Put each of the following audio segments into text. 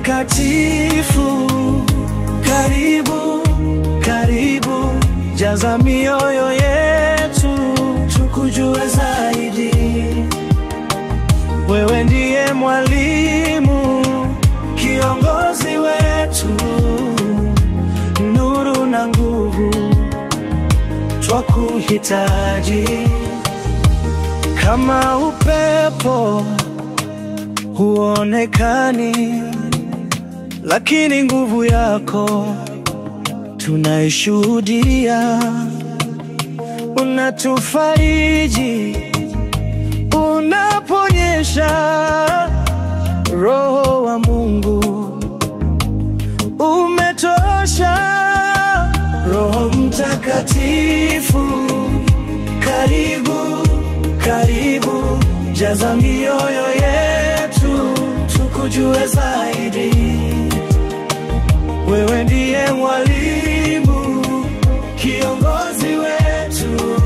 Mtakatifu, karibu, karibu, jaza mioyo yetu, tukujue zaidi. Wewe ndiye mwalimu, kiongozi wetu, nuru na nguvu, twakuhitaji. Kama upepo huonekani, lakini nguvu yako tunaishuhudia. Unatufariji, unaponyesha. Roho wa Mungu umetosha. Roho Mtakatifu, karibu, karibu, jaza mioyo yetu, tukujue zaidi. Wewe ndiye mwalimu, kiongozi wetu,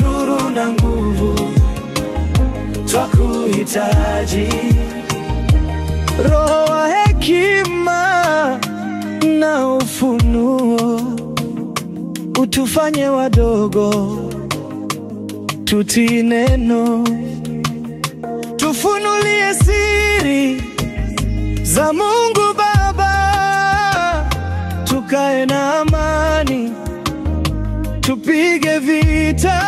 nuru na nguvu, twakuhitaji. Roho wa hekima na ufunuo, utufanye wadogo, tutii neno, tufunulie siri za Mungu Baba, tukae na amani, tupige vita.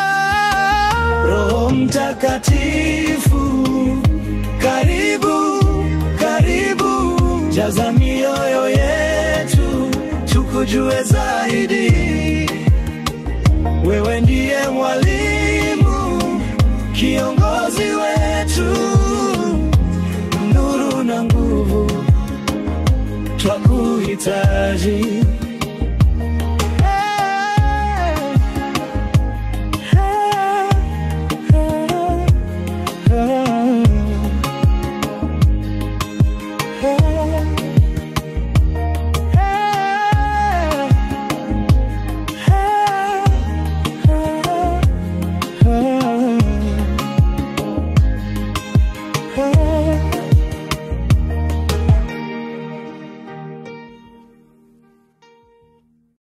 Roho Mtakatifu, karibu, karibu, jaza mioyo yetu, tukujue zaidi. Wewe ndiye mwalimu, kiongozi wetu, nuru na nguvu, twakuhitaji.